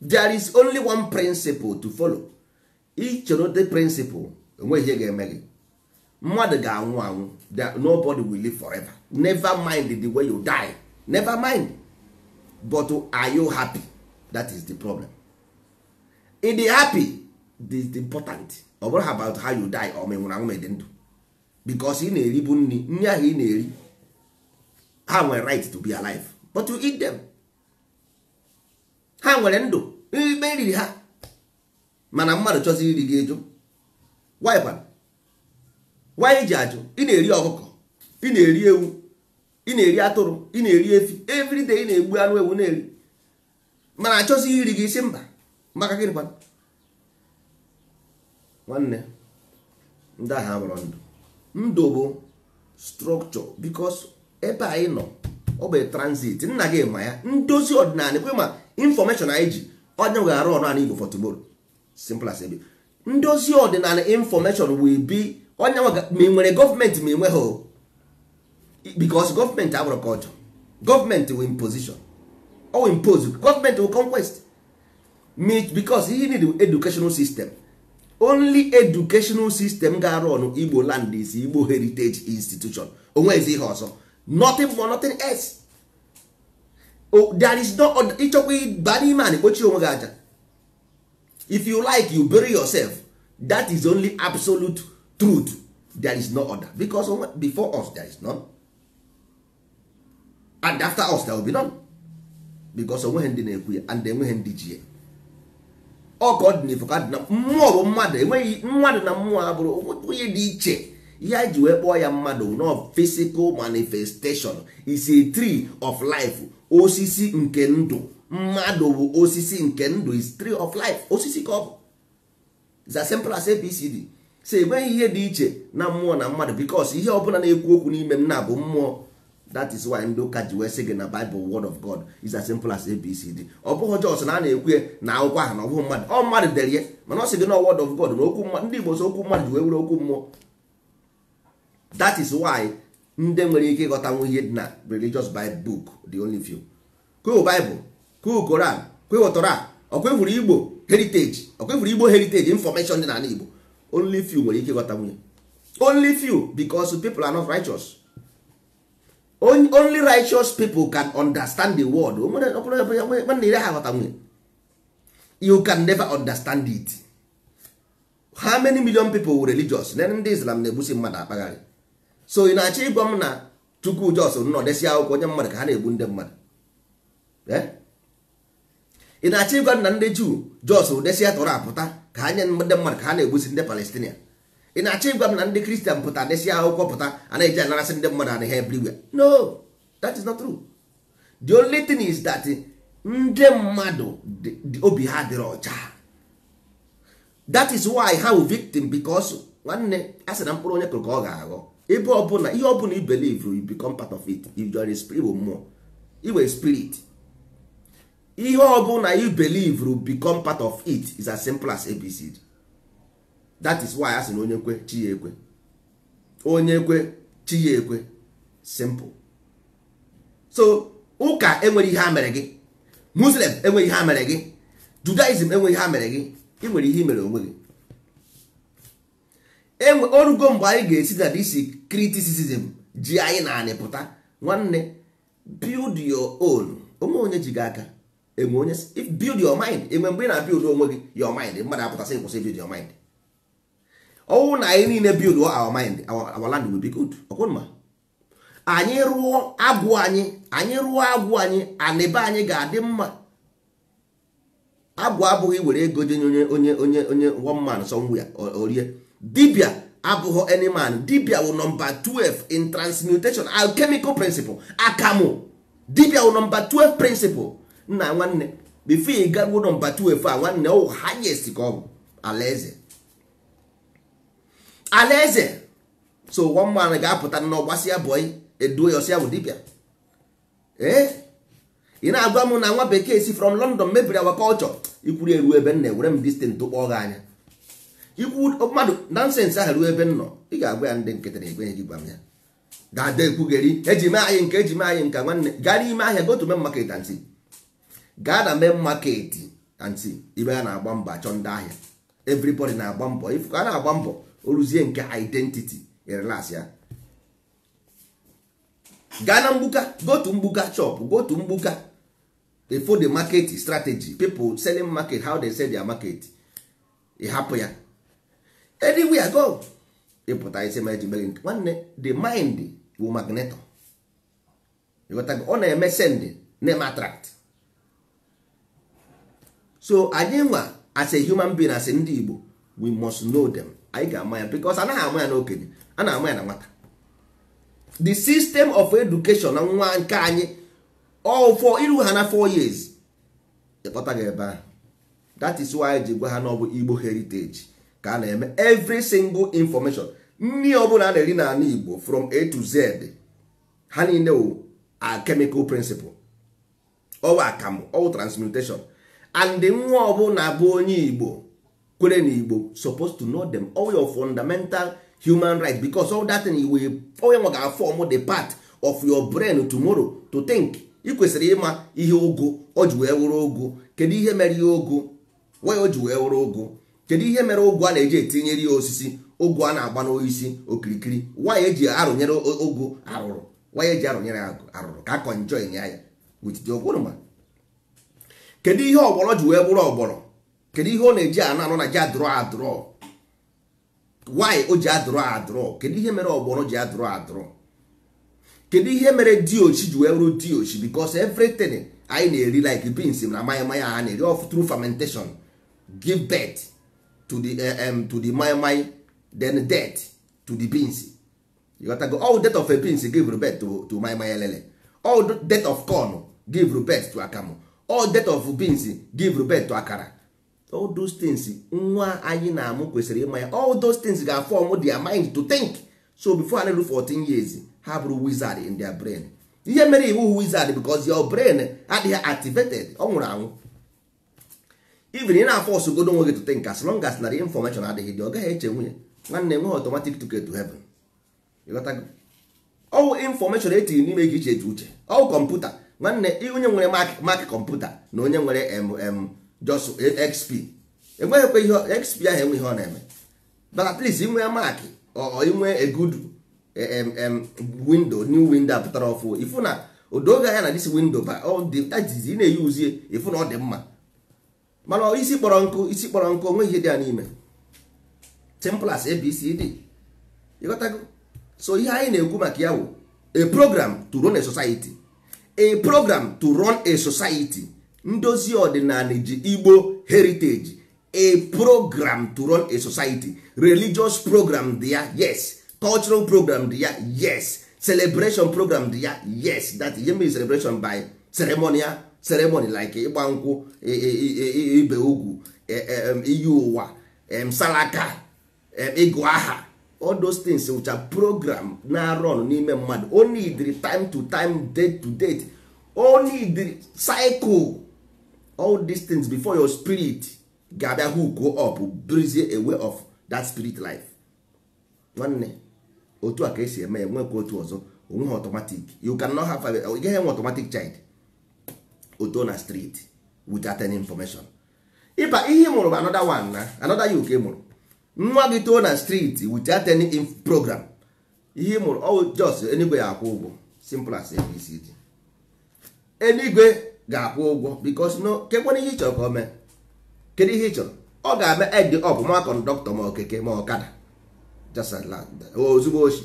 There is only one principle to follow. Ichere the principle, enweghị ihe ga-eme gị. Mmadụ ga-anwụ anwụ. Nobody will live forever. Never mind the way you die, never mind, but are you happy? That is the problem. Ịdị happy is important. Ọ bụrụ about how you die or ma ị nwụrụ anwụ ma ị dị ndụ, because ị na-eribu nri, nri ahụ ị na-eri, ha nwere right to be alive, but you eat them. Ha nwere ndụ ikpe riri ha, mana mmadụ chọzi iri gị eju. Why kwan? Why ji ajụ? Ị na-eri ọkụkọ, ị na-eri ewu, ị na-eri atụrụ, ị na-eri efi, everyday ị na-egbu anụ ewu na-eri, mana achọzi iri gị isi mba. Maka gịnị kwan? Nwanne, ndị ahụ abụrụ ndụ. Ndụ bụ structure, because ebe anyị nọ ọ bụ transit. Nna gị ma ya. Ndozi Ọdịnala kwe ma information anyị ji onye ga-arụ ọrụ anyị Igbo for tomorrow. Simple as ebe Ndozi Ọdịnala information will be onye ma ị nwere gọọmenti ma ị nweghị, because gọọmenti abụrụ culture. Gọọmenti will imposition or impose, gọọmenti will conquest me, because he need educational system. Only educational system ga-arụ ọnụ Igbo land is Igbo Heritage Institution. Onwezi ihe ọzọ, nothing more, nothing else. Oh, there is no ịchọkwa ịba n'ime a na-ekpochi onwe gị aja. If you like, you bury yourself. That is only absolute truth. There is no other, because before us there is none, and after us there will be none, because onweghị ndị na-ekwu ya and enweghị ndị ji ya. Ọ ka ọ dị n'ifo ka dị na mmụọ bụ mmadụ. Enweghị mmadụ na mmụọ abụrụ onye dị iche. Ihe anyị ji wee kpọọ ya mmadụ no physical manifestation is a tree of life, osisi nke ndụ. Mmadụ bụ osisi nke ndụ, is tree of life, osisi ka ọ bụ. It's as simple as ABCD. So enweghị ihe dị iche na mmụọ na mmadụ, because ihe ọbụla na-ekwu okwu n'ime m na-abụ mmụọ. That is why ndị ụka ji wee sị gị na Bible, word of God, is as simple as ABCD. Ọ bụghị jos na a na-ekwu ya na akwụkwọ ahụ na ọ bụghị mmadụ, ọ mmadụ dere ya, mana ọ sị gị na word of God na okwu mmadụ. Ndị Igbo sị okwu mmadụ ji wee were okwu mmụọ. That is why ndị nwere ike ịghọtanwu ihe dị na religious Bible book, the only few. Kwewo Bible, kwewo Koran, kwewo Torah, ọkwefuru Igbo heritage, ọkwefuru Igbo heritage information dị n'ala Igbo. Only few nwere ike ịghọtanwu ya, only few, because people are not righteous. Only righteous people can understand the word. You can never understand it. How many million people were religious? Ndị Islam na-egbusi mmadụ akpagharị. So ị na-achọ ịgwa m na Chukwu jos nọ desi akwụkwọ onye mmadụ ka ha na-egbu ndị mmadụ? Ị na-achọ ịgwa m na ndị Juu jos desia tọrọ apụta ka ha nye ndị mmadụ ka ha na-egbusi ndị Palestinian? Ị na-achọ ịgwa m na ndị Kristian pụta desia akwụkwọ pụta a na-eji anarasị ndị mmadụ ana ha everywhere? No, that is not true. The only thing is that ndị mmadụ obi ha dịrị ọcha. That is why ha wụ victim, because nwanne a sị na mkpụrụ onye kụrụ ka ọ ga-aghọ. Ebe ọbụla ihe ọbụla you believe, you become part of it. If you are a spirit, mmụọ iwe spirit, ihe ọbụla you believe will become part of it. Is as simple as ABCD. That is why a sị na onye kwe chi ya ekwe, onye kwe chi ya ekwe. Simple. So ụka enwere ihe ha mere gị, Muslim enweghị ihe ha mere gị, Judaism enweghị ihe ha mere gị. Ị nwere ihe i mere onwe gị. Enwe orugo mgbe anyị ga-esi na this criticism ji anyị na anị pụta. Nwanne, build your own. Onwe onye ji gị aka, enwe onye if build your mind, enwe mgbe ị na-build onwe gị, your mind, mmadụ apụtasị kwụsị build your mind. Ọwụ na anyị niile build our mind, our land will be good. Ọkwụnma anyị rụọ agwụ anyị, anyị rụọ agwụ anyị, anịbe anyị ga-adị mma. Agwụ abụghị were ego jenye onye onye onye onye one man somewhere orie. Dibia abụghị any man. Dibia wụ number 12 in transmutation alchemical principle. Akamụ dibia wụ number 12 principle. Nna nwanne, before ị garuo number 12 a, nwanne, ọ highest ka ọ bụ alaeze, alaeze. So one man ga-apụta n'ọgbasịa boy eduo ya, ọsịa bụ dibia. Ee, ị na-agwa m na nwa bekee si from London mebiri our culture. Ikwuru eru ebe m na-ewere m distin tụkpọ gị anya. Ikwu mmadụ nonsense ahụ ruo ebe m nọ, ị ga-agwa ya ndị nkịtị na egwenye gị. Gwa m ya ga-ada ekwugheri eji mee anyị nke eji mee anyị nka. Nwanne, gaa n'ime ahịa, go to main market and see. Gaa na main market and see ibe a na-agba mbọ achọ ndị ahịa. Everybody na-agba mbọ. If a na-agba mbọ oruzie nke identity, relax ya. Gaa na mgbuka, go to Mgbuka shop, go to Mgbuka for the market strategy, people selling market, how they sell their market. Ị hapụ ya anywhere go, ịpụta isi ma eji mere nke. Nwanne, the mind bụ magneto. Ịghọtago? Ọ na-eme send, na-eme attract. So anyị nwa as a human being, as ndị Igbo, we must know them. Anyị ga-ama ya, because anaghị ama ya n'okenye, a na-ama ya na nwata. The system of education na nwa nke anyị, all for iru ha na 4 years ịkpọta gị ebe ahụ. That is why ji gwa ha na ọ bụ Igbo heritage ka a na-eme. Every single information, nri ọbụla a na-eri n'ala Igbo from A to Z, ha niile wụ alchemical principle. Ọwụ akamụ, ọwụ transmutation. And nwa ọbụla bụ onye Igbo kwere na Igbo supposed to know them, all your fundamental human rights, because all that thing you will, onye nwa ga-form the part of your brain tomorrow to think. Ị kwesịrị ịma ihe ụgụ o ji wee wụrụ ụgụ. Kedu ihe mere ihe ụgụ why o ji wee wụrụ ụgụ? Kedu ihe mere ụgụ a na-eji etinyere ya osisi ụgụ a na-agba n'osisi okirikiri? Why eji arụnyere ụgụ arụrụ? Why eji arụnyere arụrụ ka a conjoin ya with the ụgụrụma? Kedu ihe ọgbọrọ ji wee bụrụ ọgbọrọ? Kedu ihe ọ na-eji anọ anọ na ji adụrọ adụrọ? Why o ji adụrọ adụrọ? Kedu ihe mere ọgbọrọ ji adụrọ adụrọ? Kedu ihe mere diochi ji wee bụrụ diochi? Because everything anyị na-eri, like beans na manya manya ha na-eri off through fermentation, give birth to the manya manya, then death to the beans. You got to go all death of a beans give birth to manya manya lele, all death of corn give birth to akamu, all death of beans give birth to akara. All those things nwa anyị na-amụ kwesịrị ịma ya. All those things ga-form their mind to think. So before ha na-eru 14 years, ha bụrụ wizard in their brain. Ihe mere iwu wizard, because your brain adịghị activated, ọ nwụrụ anwụ. Even ị na-afọs godo onwe gị to think, as long as na the information adịghị dị, ọ gaghị eche. Nwunye nwanne, enweghị automatic ticket to heaven. Ịghọtago? Ọwụ information etiri n'ime gị iche eche uche. Ọwụ kọmputa. Nwanne, onye nwere Mac kọmputa na onye nwere mm just XP, enweghịkwa ihe XP ahụ enwe ihe ọ na-eme, but at least inwe Mac or inwe a good window, new window pụtara ọfụ, ifu na odoge anya na this window ba ọ dị, that is, ị na-eyuzie, ifu na ọ dị mma. Mana isi kpọrọ nkụ, isi kpọrọ nkụ, onwe ihe dị ya n'ime. Simple as ABCD. Ịghọtago? So ihe anyị na-ekwu maka ya bụ a program to run a society, a program to run a society. Ndozi ọdịnala ji Igbo heritage, a program to run a society. Religious program dị ya, yes. Cultural program dị ya, yes. Celebration program dị ya, yes. That ihe mere celebration by ceremonial ceremony, like ịgba nkwụ, ibe ugwu, iyi ụwa, Salaka, ịgụ aha, all those things which are program na run n'ime mmadụ. O need time to time, date to date, o need cycle all these things before your spirit ga-abịa hook up, brizie a way of that spirit life. Nwanne, otu a ka esi eme ya, nwekwa otu ọzọ, onweghị automatic. You cannot have ị gaghị enwe automatic child oto na street without any information. Ịba ihe ị mụrụ bụ another one na another you ka ị mụrụ. Nwa gị too na street without any program, ihe ị mụrụ ọ just enigwe ya akwụ ụgwọ, simple as ABCD. Enigwe ga-akwụ ụgwọ because no kekwana ihe ị chọrọ ka o mee, kedu ihe ị chọrọ ọ ga-eme end up ma kọndọktọ ma okeke ma ọkada, just like that. Ozugbo ochi.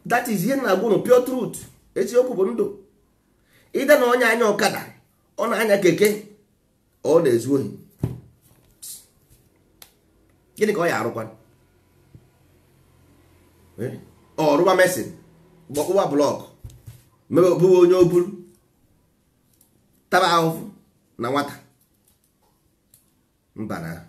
That is ihe na-agwa unu pure truth. Eziokwu bụ ndụ. Ịda na onye anya ọkada, ọ na-anya keke, ọ na-ezu ohi, gịnị ka ọ ya arụkwa? Ọ rụba mesin, gbọkpụwa blọk, mebe bụwa onye oburu, taba ahụhụ na nwata mba na.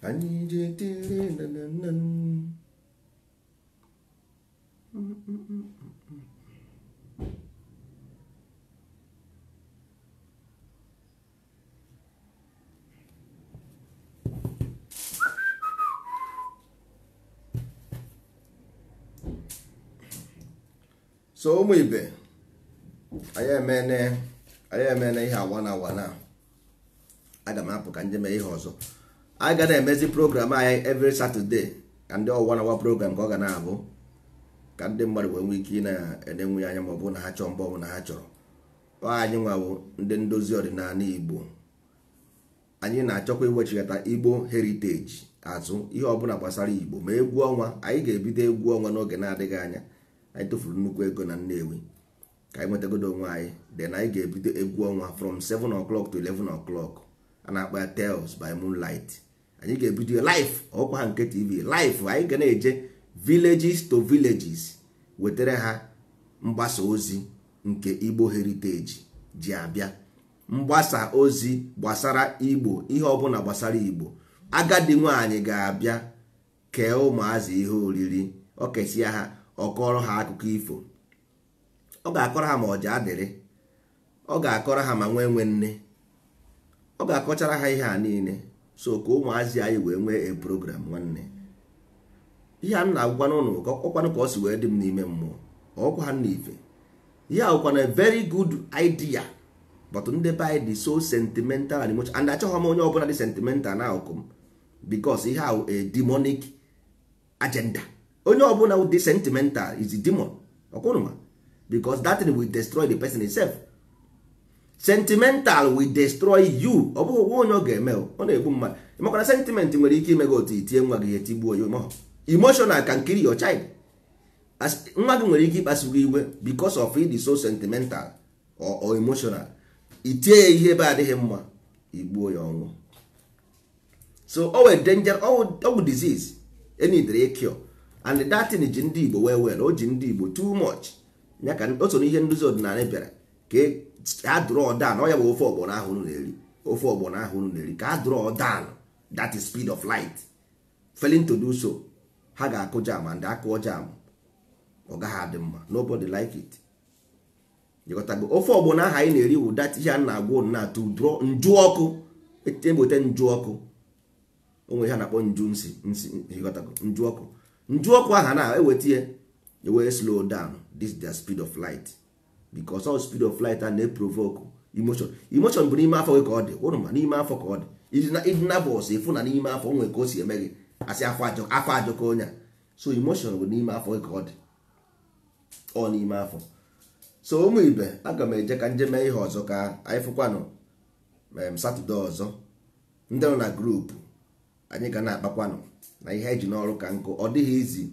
Anyị jetere na na na. So ụmụ ibe, anyị emene ihe awa na awa na aga m apụ ka nje mee ihe ọzọ. Anyị ga na-emezi program anyị every Saturday, ka ndị ọwa na awa program ka ọ ga na-abụ, ka ndị mmadụ wee nwee ike ị na-enenwe ya anya ma ọ bụ na ha chọọ mgbe ọ bụla ha chọrọ. Ọ anyị nwawo ndị ndozi ọdịnala Igbo, anyị na-achọkwa iwechighata Igbo heritage azụ, ihe ọbụla gbasara Igbo, ma egwu ọnwa. Anyị ga-ebido egwu ọnwa n'oge na-adịghị anya. Anyị tụfuru nnukwu ego na Nnewi ka anyị nwetagodo onwe anyị, then anyị ga-ebido egwu ọnwa from 7 o'clock to 11 o'clock. A na-akpọ ya Tales by Moonlight. Anyị ga-ebido live, ọkwa ha nke TV live. Anyị ga na-eje villages to villages wetara ha mgbasa ozi nke Igbo heritage ji abịa, mgbasa ozi gbasara Igbo, ihe ọbụla gbasara Igbo. Agadi nwaanyị ga-abịa kee ụmụazị ihe oriri, ọ kesịa ha, ọ kọrọ ha akụkọ ifo, ọ ga-akọrọ ha ma ọja adịrị, ọ ga-akọrọ ha ma nwee nwe nne, ọ ga-akọchara ha ihe a niile. So ka ụmụazị anyị wee nwee a program. Nwanne, ihe a m na-agwa n'ụnụ ọkwanụ ka ọ si wee dị m n'ime mmụọ, ọkwa ha na ife ihe a na very good idea, but ndị be anyị dị so sentimental and emotional, and achọghị m onye ọbụla dị sentimental na akụkụ m, because ihe ahụ a demonic agenda. Onye ọbụla dị sentimental is a demon, ọkwụnụma, because that thing will destroy the person itself. Sentimental will destroy you. Ọ bụghị onye ọ ga-eme, ọ na-egbu mmadụ. Maka na sentiment nwere ike ime gị otu itie nwa gị ihe tigbuo ya. Emotional can kill your child. As nwa gị nwere ike ịkpasu gị iwe because of it is so sentimental or emotional, itie ya ihe ebe adịghị mma, igbuo ya ọnwụ. So o danger, o disease enidere cure, and that thing ji ndị Igbo well, o ji ndị Igbo too much. Ya ka o so n'ihe nduzi ọdịnala bịara ka ha draw down. Ọ ya bụ ofe ọgbọnọ ahụ unu na-eri, ofe ọgbọnọ ahụ unu na-eri, ka ha draw down that is speed of light. Failing to do so, ha ga-akụ jam, and akụọ jam ọ gaghị adị mma, nobody like it. Ịghọtago? Ofe ọgbọnọ ahụ anyị na-eri wụ that ihe a na-agwa unu na to draw nju ọkụ, egbote nju ọkụ, onwe ihe a na-akpọ nju nsi nsi. Ịghọtago? Nju ọkụ, nju ọkụ ahụ na-eweta ya wee slow down this their speed of light, because all speed of light and na-eprovoke emotion. Emotion bụ n'ime afọ gị ka ọ dị, ụnụ ma n'ime afọ ka ọ dị. Ịdị nervous, ịfụ na n'ime afọ onwe ka o si eme gị, asị afọ ajọ, afọ ajọ ka onye a. So emotion bụ n'ime afọ gị ka ọ dị, ọ n'ime afọ. So ụmụ ibe, aga m eje ka nje mee ihe ọzọ, ka anyị fụkwanụ Satọde ọzọ. Ndị nọ na grupu anyị ga na-akpakwanụ na ihe anyị ji n'ọrụ ka nkụ. Ọ dịghị izi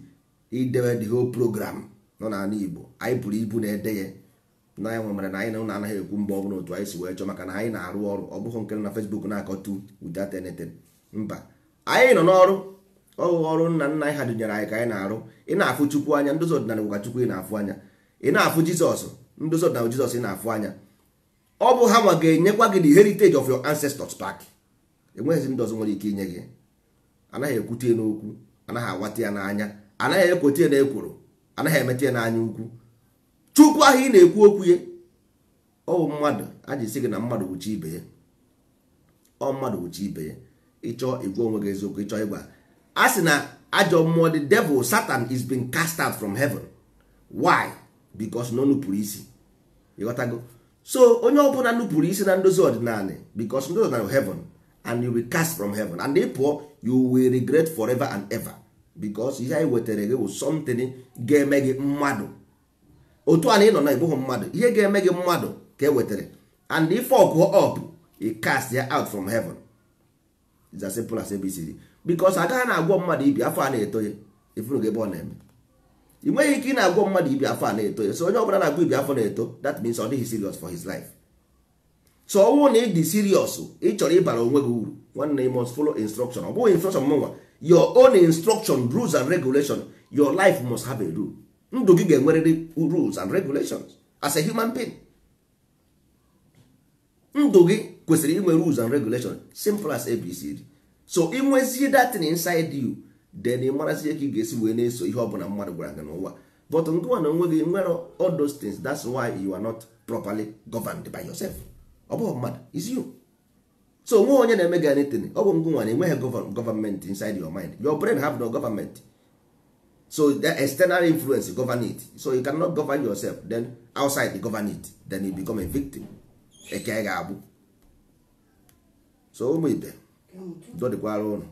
idebe the whole program nọ n'ala Igbo. Anyị buru ibu na-ede ya, Na ya nwe mere na anyị na ụnụ anaghị ekwu mgbe ọbụla otu anyị si wee chọọ, maka na anyị na-arụ ọrụ. Ọ bụghị nke nọ na Facebook na-akọtu without anything. Mba, anyị nọ n'ọrụ. Ọrụ ọrụ nna nna anyị ha dụnyere anyị ka anyị na-arụ. Ị na-afụ Chukwu anya, ndozi ọdịnala bụkwa Chukwu ị na-afụ anya. Ị na-afụ Jizọs, ndozi ọdịnala Jizọs ị na-afụ anya. Ọ bụ ha nwa ga-enyekwa gị the heritage of your ancestors back. Enweghịzi ndị ọzọ nwere ike inye gị. Anaghị ekwute ya n'okwu, anaghị awata ya n'anya, anaghị ekwete ya n'ekworo, anaghị emete ya n'anya ukwu. Chukwu ahụ ị na-ekwu okwu ya, ọ bụ mmadụ. A ji sị gị na mmadụ wuchi ibe ya, ọ mmadụ wuchi ibe ya. Ịchọọ ịgwa onwe gị eziokwu, ịchọọ ịgwa a sị na ajọ mmụọ, the devil, Satan, is being cast out from heaven. Why? Because na o nupụrụ isi. Ịghọtago? So onye ọbụla nupụrụ isi na ndozi ọdịnala, because ndozi ọdịnala heaven, and you will cast from heaven, and ị pụọ, you will regret forever and ever, because ihe anyị wetara gị bụ something ga-eme gị mmadụ. Otu a na ị nọ na ịbụghị mmadụ, ihe ga-eme gị mmadụ ka e wetara, and if ọkụ up, you cast ya out from heaven. It's as simple as ABCD, because agaghị na-agwọ mmadụ ibi afọ a na-eto ya. Ifunu gị ebe ọ na-eme, ị nweghị ike ị na-agwọ mmadụ ibi afọ a na-eto ya. So onye ọbụla na-agwọ ibi afọ na-eto, that means ọ dịghị serious for his life. So ọnwụ na ị dị serious, ị chọrọ ịbara onwe gị uru, nwanne, you must follow instruction. Ọ bụghị instruction mụnwa, your own instruction, rules and regulation. Your life must have a rule. Ndụ gị ga-enwerịrị rules and regulations. As a human being, ndụ gị kwesịrị inwe rules and regulations. Simple as ABCD. So inwezie that thing inside you, then ị marazie ka ị ga-esi wee na-eso ihe ọbụla mmadụ gwara gị n'ụwa. But ngụwa na onwe gị nwere all those things. That's why you are not properly governed by yourself. Ọ bụghị mmadụ, is you. So onwe onye na-eme gị anything. Ọ bụ ngụnwa na enweghị government inside your mind. Your brain have no government, so the external influence govern it. So you cannot govern yourself, then outside govern it, then you become a victim. Eke ga-abụ. So ụmụ ibe, dọdịkwara ụnụ.